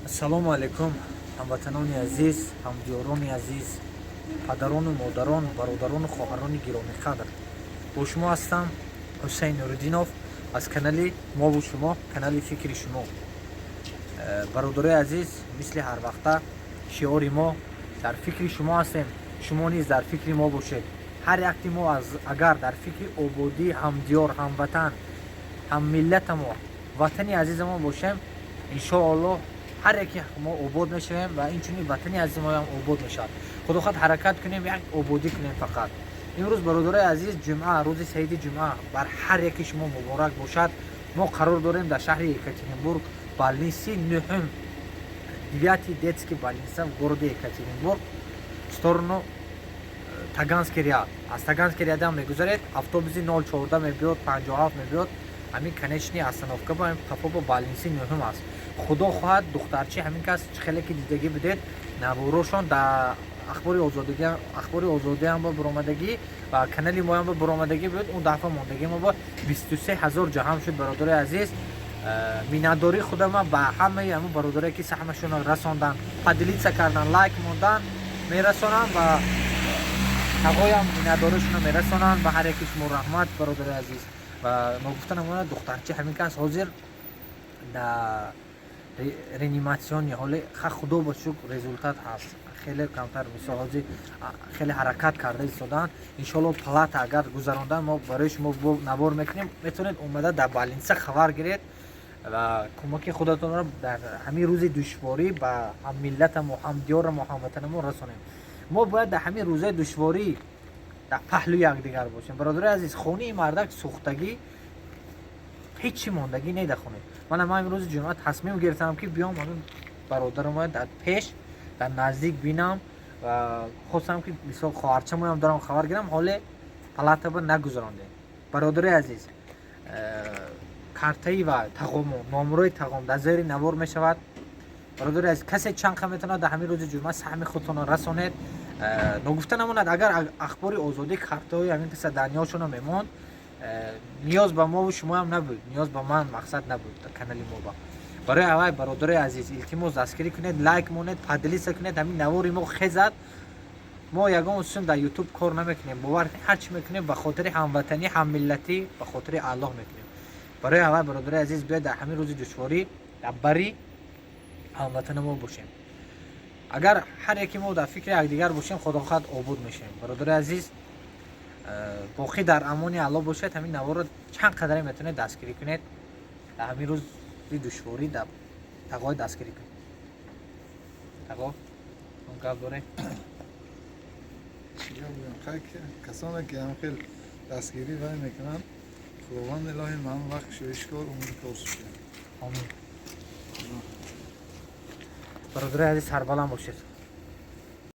Ассалому алайкум, ҳамватанони азиз, ҳамдиёрони азиз, падарону модарон, бародарону хоҳарони гиромиқадр. Бо шумо ҳастам Ҳусайн Нуриддинов аз канали мову шумо, канали фикри шумо. Бародарои азиз, мисли ҳарвақта шиори мо: дар фикри шумо ҳастем, шумо низ дар фикри мо бошед. Ҳар якти мо аз агар дар фикри ободии ҳамдиёр, ҳамватан, ҳаммиллатамо, ватани азизамон бошем, иншоаллоҳ, ҳар яке мо обод мешавем ва инчунин ватани азизмоям обод мешавад. Худо хоҳад, ҳаракат кунем, як ободӣ кунем фақат. Имрӯз, бародарои азиз, ҷумъа, рӯзи саиди ҷумъа бар ҳар яки шумо муборак бошад. Мо қарор дорем дар шаҳри Екатеринбург, больница и нӯҳум, девятый детский больница в городе Екатеринбург, в сторону Таганский ряд. Аз Таганский ряд ам мегузаред, автобуси 014 мебиёд, 57 мебиёд, ҳамин конечный остановка ба қафо ба больница и нӯҳум аст. Худо хоҳад, духтарчи ҳамин кас, хеле ки дидагӣ будед, наворошон дар Ахбори Озодагӣ, Ахбори Озодиам ба буромадагӣ ва канали моям ба буромадагӣ буд. Он дафъа мондагӣ мо ба 23 000 ҷаҳам шуд. Бародарои азиз, миннатдории худама ба ҳамаи ҳамун бародарое, ки саҳмашонро расондан, поделиться кардан, лайк мондан, мерасонам ва тағоям миннатдоришонро мерасонанд. Ба ҳар яки шумо раҳмат, бародарои азиз. Ва ногуфта намонад, духтарчи ҳамин кас ҳозир дар реанимационный ҳоле. Ха, худо ба шукр, результат ҳаст, хеле камтар. Мисол, ҳозир хеле ҳаракат карда истодаанд. Иншоалло, палата агар гузарондан, мо барои шумо навор мекунем. Метавонед омада дар больница хабар гиред ва кӯмаки худатонро дар ҳамин рӯзи душворӣ ба ҳаммиллатамо, ҳамдиёрамо, ҳамватанамо расонем. Мо бояд дар ҳамин рӯзаи душворӣ дар паҳлӯи якдигар бошем. Бародарои азиз, хонаи мардак сӯхтагӣ, ҳечи мондагӣ не дар хона. Мана, ман имрӯзи ҷумъа тасмим гирифтам, ки биём, ҳамин бародарамоя дар пеш, дар наздик бинам ва хостам, ки мисол хоҳарчамоям дорам, хабар гирам. Ҳоле палатаба нагузарондем. Бародарои азиз, картаи ва тағому номрои тағом дар зери навор мешавад. Бародари азиз, касе чанд қа метавонад, дар ҳамин рӯзи ҷумъа саҳми худтонро расонед. Ногуфта намонад, агар Ахбори Озодӣ картаҳои ҳамин киса дарниёшонро мемонд, ниёз ба мову шумоям набуд, ниёз ба ман мақсад набуд канали мо ба. Барои аввал, бародарои азиз, илтимос, дастгирӣ кунед, лайк монед, поделиться кунед. Ҳамин навори мо хезад. Мо ягон сум дар Ютуб кор намекунем, бовар, ҳар чӣ мекунем, ба хотири ҳамватанӣ, ҳаммиллатӣ, ба хотири Аллоҳ мекунем. Барои аввал, бародарои азиз, биёед, дар ҳамин рӯзи душворӣ дар бари ҳамватана мо бошем. Агар ҳар яке мо дар фикри якдигар бошем, худо хоҳад, обод мешавем. Бародарои азиз, боқӣ дар амони Аллоҳ бошед. Ҳамин наворро чанд қадаре метавонед, дастгирӣ кунед. Дар ҳамин рӯзи душворӣ дар тағои дастгирӣ кунед. Тағо, он гап доред? Чӣ гап гӯям? Хай, касоне ки ҳам хел дастгирӣ вай мекунанд, Худованд илоҳи ман вақт шӯишкор, умри кор супояд. Омин. Бародарои азиз, сарбаланд бошед.